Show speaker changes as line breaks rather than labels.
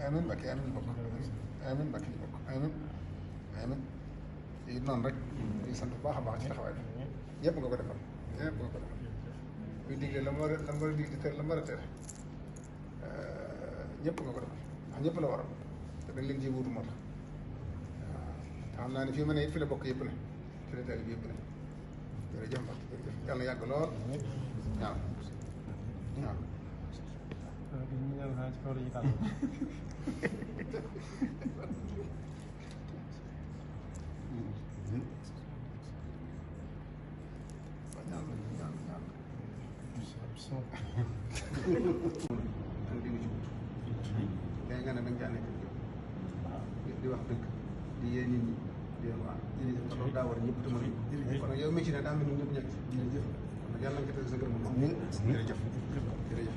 amiin Mbacke amiin bokk amiin Mbacke ñu bokk amiin amiin yi noonu rek di sant bu baax a baax ci taxawaay bi ñëpp nga ko defal ñëpp nga ko defal kuy digle la mu war a digle tere la mu war a tere ñëpp nga ko defal ndax ñëpp la waral te dañ leen ci wuutu moo tax waaw xam naa ne fii ma ne it fi la bokk yëpp ne fi la taalib yëpp ne jërëjëf Mbacke jërëjëf yàlla na yàgg lool waaw waaw
ñu ñaan xanaa ci kaw la ñuy tànn.
day nga ne da nga caa nekk di wax dëgg di yee nit ñi di leen wax jërëjëf te loolu daa war ñëpp te mën nañu kon nag yow mi ci ne daa mel ni ñëpp ñekk jërëjëf kon nag yàlla nga ko teg sa gërëm moom jërëjëf jërëjëf